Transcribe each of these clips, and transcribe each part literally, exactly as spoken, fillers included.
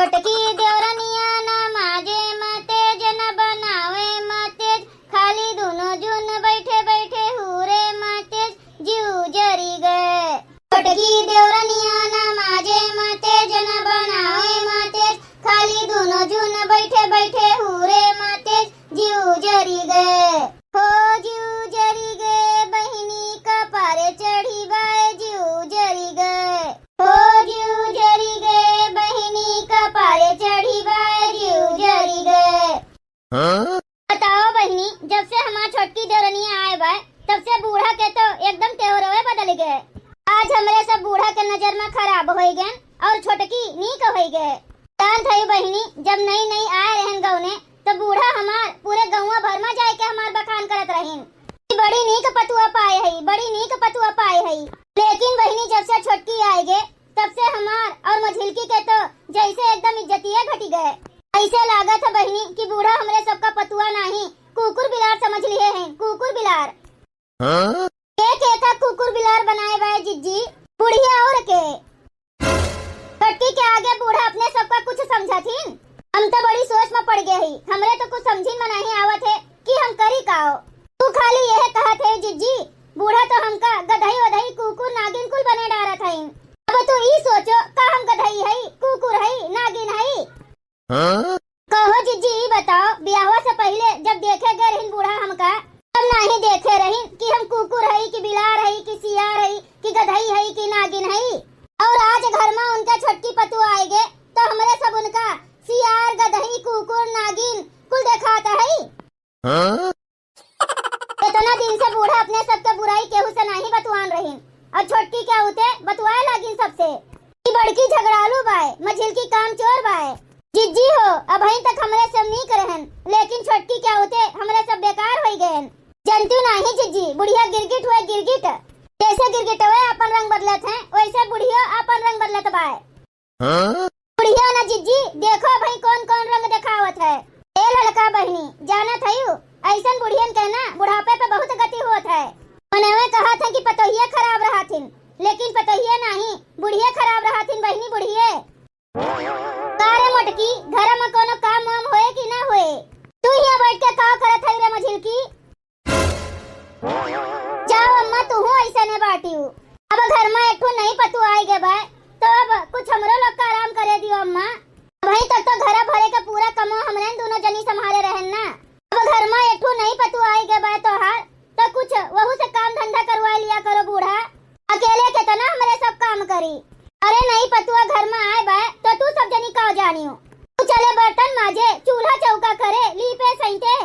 छोटकी देवरनिया न माजे म तेज, न बनावे म तेज, खाली दुनो जुन बैठे बैठे हुरे म तेज, जिउ जरी गए। छोटकी देवरनिया न माजे म तेज, न बनावे म तेज, खाली दुनो जुन बैठे बैठे हुरे म तेज, जिउ जरी गए। हो जिउ जरी गए बहिनी कपारे चढ़ी बाए, जिउ जरी गए। हो जिउ जरी गए बहिनी कपारे चढ़ी बाए, जिउ जरी गए। हाँ? बताओ बहिनी, जब से हमार छोटकी देवरनिया आए बाए, तब से बूढ़ा के तो एकदम तेवरवे बदल गए। आज हमरे सब बूढ़ा के नजर में खराब होई गए और छोटकी नीक होई गए। जानत हई बहिनी, जब नई नई आए रहन गौने, तो बूढ़ा हमार पूरे गौवा भर में जाए के हमार बखान करत रहिन कि बड़ी नीक पतुआ पाए हई, बड़ी नीक पतुआ पाए हई। लेकिन बहिनी, जब से छोटकी आए गे, तब से हमार और मझिलकी के तो जैसे एकदम इज्जतिये घटी गए। ऐसे लागत है बहिनी कि बूढ़ा हमरे सबका पतुआ नाही, कुकुर बिलार समझ लिए हैं, कुकुर बिलार। हाँ? के के का कुकुर बिलार बनाए बाए जिज्जी, बुढ़िया और के? छोटकी के आगे बूढ़ा अपने सबका कुछ समझत हिन। हम तो बड़ी सोच में पड़ गए ही, हमरे तो कुछ समझी में नहीं आवत है कि हम करी काओ। तू खाली यह कहत है जिज्जी, बूढ़ा तो हमका गधई वधई कुकुर नागिन कुल बने डारत हईन। अब तू ई सोचो, का हम गधई हई, कुकुर हई, नागिन हई? हाँ? कहो जिज्जी, ई बताओ, बियाहवा से पहिले जब देखे गए रहिन बूढ़ा हमका, तब नाही देखे रहिन कि हम कुकुर हई, कि बिलार हई, कि सियार हई, कि गधई हई, कि नागिन हई? और आज घर में उनका छोटकी पतुआ आए गे, तो हमरे सब उनका सियार, गधई, कुकुर, नागिन कुल देखात हई। हाँ? इतना दिन से बूढ़ा अपने सबके बुराई केहू से नाही बतुआन रहिन, और छोटकी के आउते बतुआए लागिन सबसे। ई बड़की झगड़ालू बाय, मझिलकी कामचोर बाय। जिज्जी हो, अबहीं तक हमरे सब नीक रहन, लेकिन छोटकी के आउते हमरे सब बेकार होई गएन। जनतू नाही जिज्जी, बुढ़िया गिरगिट हुए गिरगिट, जैसे गिरगिटवे अपन रंग बदलत हैं, वैसे बुढ़ियो अपन रंग बदलत बाय। हाँ? बुढ़िया ना जिज्जी, देखो भाई कौन कौन रंग देखावत है। ए ललका बहिनी, जानत हयू, ऐसन बुढ़ियन के ना बुढ़ापे पे बहुत गति होत है। मनवे कहत है कि पतोहिए खराब रहथिन, लेकिन पतोहिए नाही, बुढ़िए खराब रहथिन बहिनी, बुढ़िए। का रे मोटकी, घर में कोनो काम वाम होए कि ना होए? तू हियां बैठ के का करत है रे मझिलकी? जाओ अम्मा, तुहू ऐसने बाटिउ। अब घर में एक ठो नई पतुआ आइ गे बाय, तो अब कुछ हमरो लोग का आराम करे दियो अम्मा। अबहीं तक तो घरा भरे के पूरा कमवा हमरे दुनो जनी संभारे रहन ना। अब घर में एक ठो नई पतुआ आइ गे बाय तोहार, तो कुछ वहू से काम धंधा करवा लिया करो बूढ़ा। अकेले केतना हमरे सब काम करी। अरे नई पतुआ घर में आए बाय, तो तू सब जनी का जानियो। तू चले बर्तन माजे, चूल्हा चौका करे, लीपे सैंते।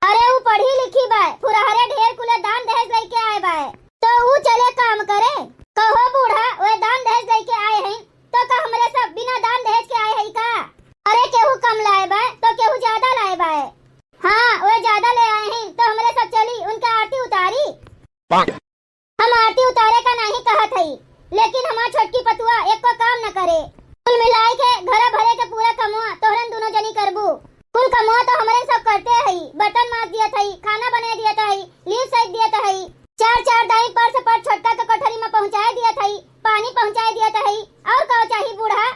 अरे ऊ पढ़ी लिखी बाय, फुरहरे ढेर कुले दान दहेज लइके आए बाय, तो ऊ चले काम करे। कहो बूढ़ा, वे दान दहेज लइके आए हैं, तो का हमरे सब बिना दान दहेज के आए हैं का? अरे केहू कम लाए बाय, तो केहू ज्यादा लाए बाय। हाँ, वे ज्यादा ले आए हैं, तो हमरे सब चली उनका आरती उतारी। हम आरती उतारे का नाही कहत हई, लेकिन हमार छोटकी पतुआ एको काम न करे। कुल मिलाई के घरा भरे के पूरा कमवा तोहरन दुनो जनी करबू। कुल कमवा तो हमरे सब करते हई, बर्तन माज दियत हई, खाना बने दियत हई, लीप सैत दियत हई, चार चार दाई पर्स पर छोटका के कोठरी में पहुँचाए दियत हई, पानी पहुँचाए दियत हई, और का चाही बूढ़ा?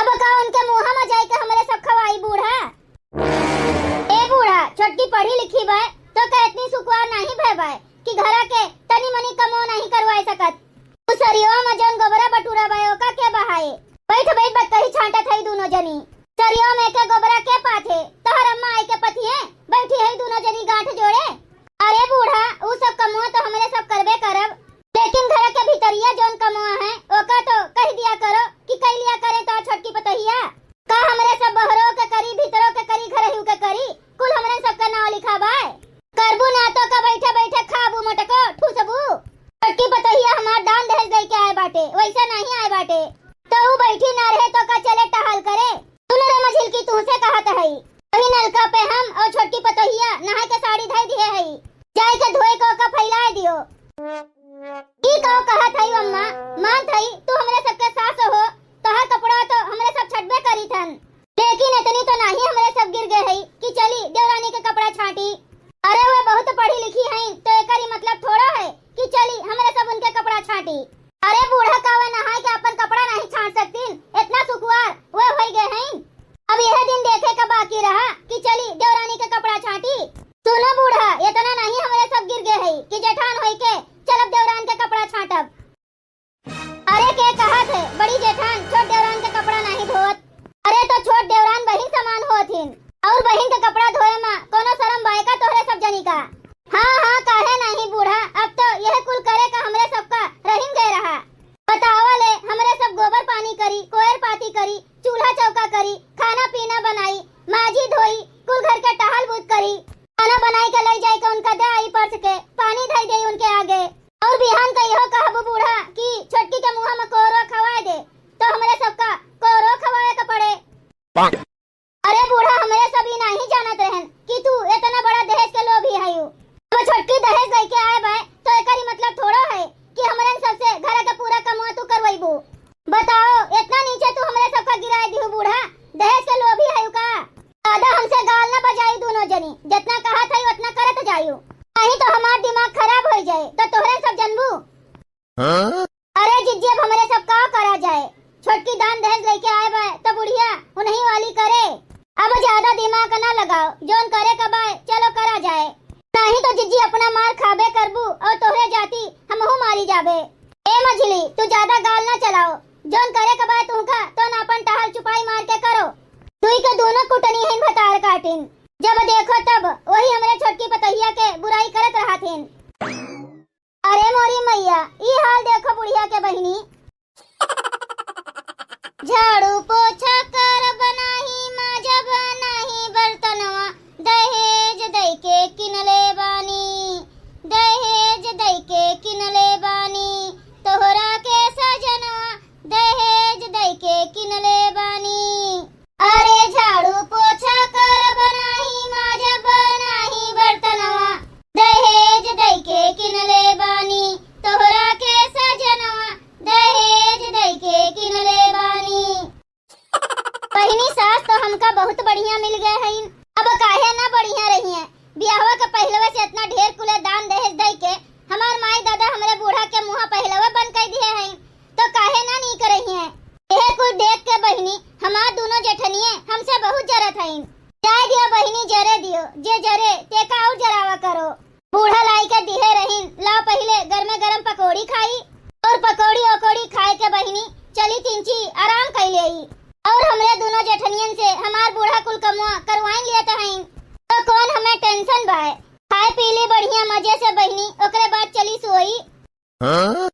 अब का उनके मुँह में जाए के हमरे सब खवाई बूढ़ा? ए बूढ़ा, छोटकी पढ़ी लिखी बाय, तो का इतनी सुकुवार नाही भय बाय कि घरा के तनी मनी कमो नाही करवाए सकत? उ सरियवा में जौन गोबरा बटुरा बाय, ओका के बहाए? बैठ बैठ बतकही छांटत हई दुनो जनी। सरियवा में के गोबरा के पाथे? तोहर अम्मा आए के पथिए बैठी हई दुनो जनी गांठ जोड़े। अरे बूढ़ा, उ सब कमवा तो हमरे सब करबे करब, लेकिन घर के भीतरिया जौन कमवा है, ओका तो कह दिया करो कि कह लिया करे तो छोटकी पतोहिया। का हमरे सब बहरो के करी, भीतरो के करी, घरहियो के करी, कुल हमरे सब के नाव लिखा बाय? करबू ना तो का बैठे बैठे खाबू मोटको, ठूसबू? छोटकी पतोहिया हमार दान दहेज दे के आए बाटे, वैसे नहीं आए बाटे। तो उ बैठी ना रहे तो का चले टहल करे? सुन रे मझिलकी, तुहसे कहत हई, वही नलका पे हम और छोटकी पतोहिया नहाए के साड़ी धई दिए हई, जाए के धोए के ओका फैलाए दियो। ई का कहत हई अम्मा? मानत हई तू हमरे सबके सास हो, तोहार कपड़ा तो हमरे सब छटबे करी थन, लेकिन इतनी तो नाही हमरे सब गिर गए हई कि चली देवरानी के कपड़ा छांटी। अरे वे बहुत पढ़ी लिखी हईन तो एकर ई मतलब थोड़ो है कि चली हमरे सब उनके कपड़ा छांटी। अरे बूढ़ा का वे नहाए के अपन कपड़ा नहीं छांट सकतीन? इतना सुकुवार वे होई गए हईन। आती करी, चूल्हा चौका करी, खाना पीना बनाई, माजी धोई, कुल घर के टहल बूत करी, खाना बनाई के लई जाई के उनका दे आई परस के, पानी धई देई उनके आगे। और बिहान का इहो कहबू बूढ़ा कि छोटकी के मुँह में कोरो खवाए दे, तो हमरे सबका कोरो खवाए के पड़े। अरे बूढ़ा, हमरे सब ई नाहीं जानत रहन कि तू एतना बड़ा दहेज के लोभी हयू। अब छोटकी दहेज लइके आए बाय, तो एकर ई मतलब थोड़ो है कि हमरन सबसे घर के पूरा कमवा तू करवइबू। बताओ, एतना नीचे तू हमरे सबका गिराए दिहू बूढ़ा, दहेज के लोभी हयू का? ज्यादा हमसे गाल ना बजाई दूनो जनी, जेतना कहत हई ओतना करत जायू, नाहीं तो हमार दिमाग खराब होइ जाए, तो तोहरे सब जनबू। हाँ? अरे जिज्जी, अब हमरे सब का करा जाए? छोटकी दान दहेज लइके आए बा, त बुढ़िया उन्हीं वाली करे। अब ज्यादा दिमाग ना लगाओ, जौन करे का बाय, चलो करा जाए। नाहीं तो जिज्जी अपना मार खाबे करबू और तोहरे जाती हमहू मारी जाबे। ए मझली, तू ज्यादा गाल ना चलाओ, जौन करे का बाय तुहका, तौन अपन टहल चुपाई मार के करो। दुई के दूनो कुटनी हइन भतार काटिन, जब देखो तब वही हमरे छोटकी पतहिया के बुराई करत रहत हइन। अरे मोरी मैया, ई हाल देखो बुढ़िया के बहिनी। झाड़ू पोछा करब नाही, माजब नाही बर्तनवा, दहेज दइके किनले बानी, दहेज दइके किनले बानी, तोहरा के सजनवा, दहेज दइके किनले बानी। अरे झाड़ू पोछा करब नाही, माजब नाही बर्तनवा, दहेज दइके किनले बानी, तोहरा के सजनवा, दहेज दइके किनले बानी। बहिनी, सास तो हमका बहुत बढ़िया मिल गए हईन, अब काहे ना बढ़िया रहिए। बियाहवा के पहिलवे से इतना ढेर कुले दान दहेज दइके हमार माई दादा हमरे बूढ़ा के मुँह पहिलवे बंद कर दिए हईन। तो काहे ना नीक रहिए? एहे कुल देख के बहिनी, हमार दूनो जेठनिए हमसे बहुत जरत हईन। जाए दियो बहिनी, जरे दियो, जे जरे तेका और जरावा करो। बूढ़ा लाई के दिहे रहीन, लाओ पहिले गरमे गरम पकौड़ी खाई और पकौड़ी ओकौड़ी खाए के बहिनी चली तिनची आराम कई लेई। और हमरे दूनो जेठनियन से हमार बूढ़ा कुल कमुआ करवाइन लियत हईन। तो कौन हमें टेंशन बाय? खाए पी ली बढ़िया मजे से बहिनी, ओकरे बाद चली सोई। हाँ?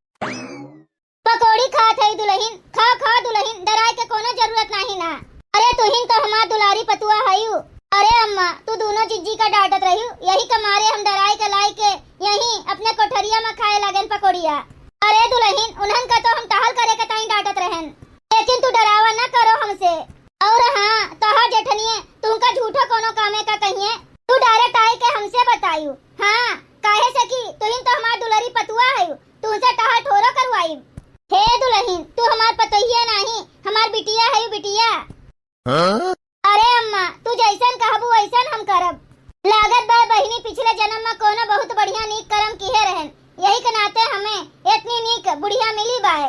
पकौड़ी खात हई दुलहिन, खाओ, खाओ दुलहिन, डराए के कोनो जरूरत नाही ना। अरे तुहिन तो हमार दुलारी पतुआ हयू। अरे अम्मा, तू दूनो जिज्जी का डांटत रह्यू, यही के मारे हम डराए के लाई के यहीं अपने कोठरिया में खाए लागेन पकौड़िया। अरे दुलहिन, उन्हन का तो हम टहल करे के ताईं डांटत रहेन, लेकिन तू डरावा न करो हमसे। और हाँ, तोहार जेठनिए तुमका झूठो कोनो कामे का कहिए, तू direct आए के हमसे बतायू। हाँ, काहे से कि तुहिन तो हमार दुलरी पतुआ हयू, तुमसे टहल थोरो करवाइब। हे दुलहिन, तू हमार पतोहिया नाही, हमार बिटिया हयू बिटिया। हाँ? अरे अम्मा, तू जैसन कहबू वैसन हम करब। लागत बा बहिनी पिछले जन्म में कोनो बहुत बढ़िया नीक कर्म किहे रहन, यही के नाते हमें इतनी नीक बुढ़िया मिली बाय।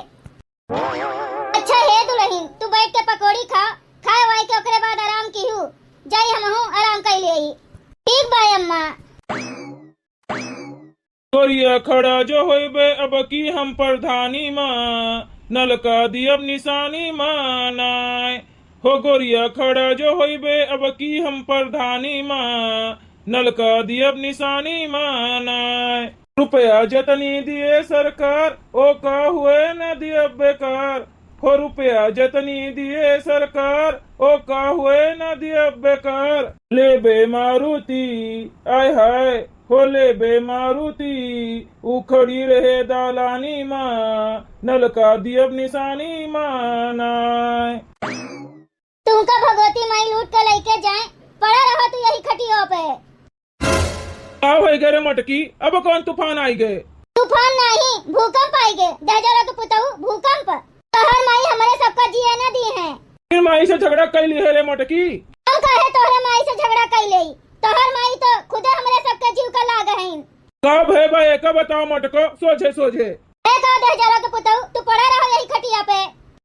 अच्छा हे दुलहिन, तू बैठ के पकौड़ी खा, खाए वाए के ओकरे बाद आराम किहू, जाई हमहू आराम कर लेई। ठीक बाय अम्मा। गोरिया खड़ा जो होइबे अब की हम प्रधानी मा, नलका दियब निशानी मा नाय। हो गोरिया खड़ा जो होइबे अब की हम प्रधानी मा, नलका दियब निशानी मा नाय। रुपया जतनी दिए सरकार, ओ का हुए न दियब बेकार। हो रुपया जतनी दिए सरकार, ओ का हुए न दियब बेकार। लेबे मारुति, आय हाय, हो लेबे मारुति, उखड़ी रहे दालानी मा, नलका दियब निशानी मा नाय। तुमका भगवती माई लूट के लइके जाए, पड़ा रहो तू यही खटियो पे। का भई गे रे मटकी, अब कौन तूफान आई गे? तूफान नाही, भूकंप आई गे। दहजरा के पुतऊ, भूकंप। तोहर माई हमरे सबका जिए न दी है। फिर माई से झगड़ा कई ली है रे मटकी। हम काहे तोहरे माई से झगड़ा कई लेई? तोहर माई तो खुदे हमरे सबके जीव का लाग हईन। का भे बा, एका बताओ मटको, सोझे सोझे। ए का दहजरा के पुतऊ, तू पड़ा रहो यही खटिया पे।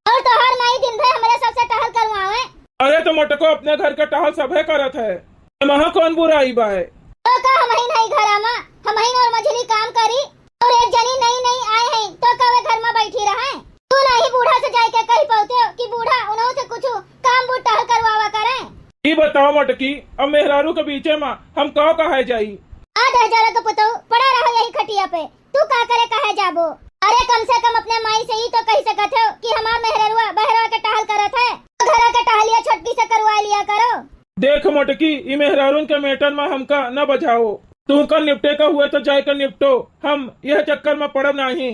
और तोहर माई दिन भर हमरे सबसे टहल करवावे। अरे तो मटको, अपने घर के टहल सभे करत है, एमहा कौन बुराई बाय? तो का हमहिन हई घरा मा, हमहिन और मझली काम करी, और एक जनी नई नई आए हैं, तो का वे घर मा बैठी रहे? तू नाही बूढ़ा से जाए के कही पावते हो कि बूढ़ा उन्हों से कुछ काम बूट टहल करवावा करे? ई बताओ मटकी, अब मेहरारू के बीचे मा हम का कहे जाई? आ दहजरा के पुतऊ, पड़ा रहो यही खटिया पे। तू का करे कहे जाबो? अरे, कम से कम अपने माई से ई तो कहि सकत हो कि हमार मेहररुआ बहरवा के टहल करत है, घरा के टहलिया छोटकी से करवा लिया करो। देख मोटकी, ई मेहरारून के matter मा हमका न बझाओ। तुहका निपटे का हुए तो जाए के निपटो, हम यह चक्कर मा पड़ब नाहीं।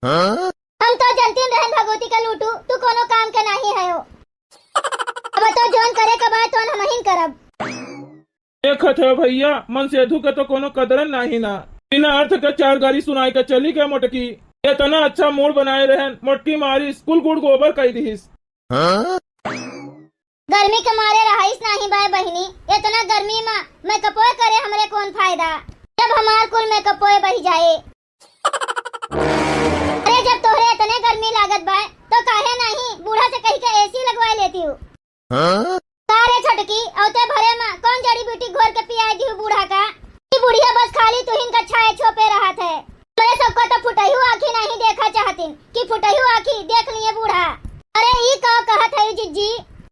हम तो जनतीन रहन भगवती का लूटू, तू कोनो काम के नाहीं हयो। अब तो जौन करे के बा, तौन हमहिन करब। देखत है भइया, मनसेधू के तो कोनो कदरन नाहीं ना। बिना अर्थ के चार गारी सुनाइ के चली गए मोटकी। एतना अच्छा mood बनाए रहन, मोटकी मारिस, कुल गुड़ गोबर कइ दिहिस। गर्मी के मारे रहाइस नाहीं बाय बहिनी, एतना गर्मी मा मेकअपो करे हमरे कौन फायदा, जब हमार कुल मेकअपो बहि जाए। अरे, जब तोहरे एतने गर्मी लागत बाय, तो काहे नाहीं बूढ़ा से कहि के AC लगवाए लेतिउ? का रे छोटकी, औते भरे मा कौन जड़ी बूटी घोर के पियाए दिहु बूढ़ा का? ई बुढ़िया बस खाली तुहिन का छाए छोपे रहत है। हमरे सबका तो फुटहु आँखी नाहीं देखा चाहतिन कि फुटहु आँखी देख लिए बूढ़ा। अरे, ई का कहत है जिज्जी?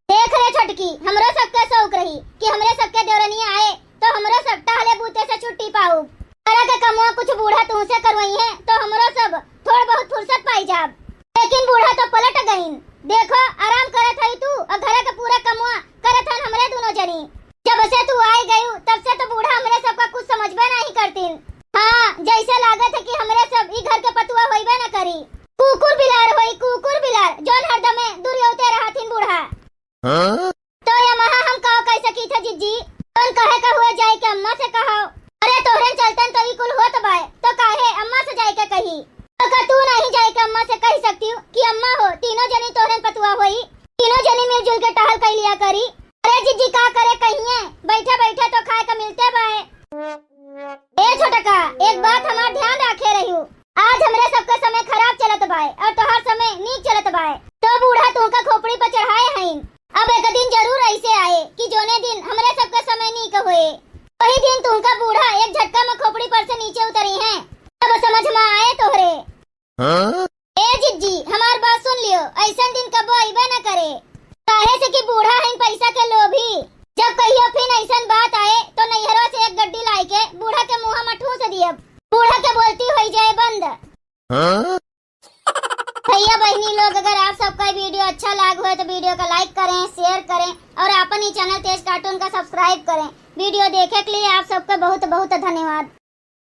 देख रे छोटकी, हमरो सबके शौक रही कि हमरे सबके देवरनिया आए तो हमरो सब टहले बूते से छुट्टी पाउब। घरा के कमवा कुछ बूढ़ा तुहसे करवइहें, तो हमरो सब थोड़ बहुत फुर्सत पाइ जाब। लेकिन बूढ़ा तो पलट गइन। देखो, आराम करत हई तू, अउर घरा के पूरा कमवा करत हन हमरे दुनो जनी। जब से तू आइ गयू, तब से तो बूढ़ा हमरे सबका कुछ समझबे नाहीं करतिन। हाँ, जइसे लागत है कि हमरे सब ई घर के पतुआ होइबे न करी। कुकुर बिलार होई, कुकुर बिलार, जौन हरदमे दुरियौते रहथिन बूढ़ा। तो यमहा हम का कहि सकी थे जिज्जी? जौन कहे का हुए जाइके अम्मा से कहो। अरे तोहरेन चलतन तो ई कुल होत बाय, तो काहे अम्मा से जाइके कही? तो का तू नाहीं जाइके अम्मा से कहि सकतिउ कि अम्मा हो, तीनों जनी तोहरेन पतुआ होई, तीनों जनी मिलजुल के टहल कइ लिया करी। अरे जिज्जी का करे कहिए, बइठे बइठे तो खाए का मिलते बाय। ए छोटका, एक बात हमार ध्यान राखे रहिउ, आज हमरे सबके समय खराब चलत बाय अउर तोहार समय नीक चलत बाय, तो बूढ़ा तुहका खोपड़ी पर चढ़ाए हइन। अब एक दिन जरूर अइसे आए कि जौने दिन हमरे सबके समय नीक होए, वही दिन तुहका बूढ़ा एक झटका मा खोपड़ी पर से नीचे उतरिहें, तब समझ मा आए तोहरे। ए जिज्जी, हमार बात सुन लियो, अइसन दिन कबो अइबे न करे। काहे से कि बूढ़ा हइन पइसा के लोभी। जब कहियो फिन अइसन बात आए, तो नइहरवा से एक गड्डी लाइके बूढ़ा के मुँह मा ठूस दियब। बूढ़ा के बोलती होइ जाए बंद। भइया बहिनी लोग, अगर आप सबका video अच्छा लाग होए, तो video का like करें, share करें अउर आपन ई channel तेज cartoon का subscribe करें। Video देखे के लिए आप सबका बहुत बहुत धन्यवाद।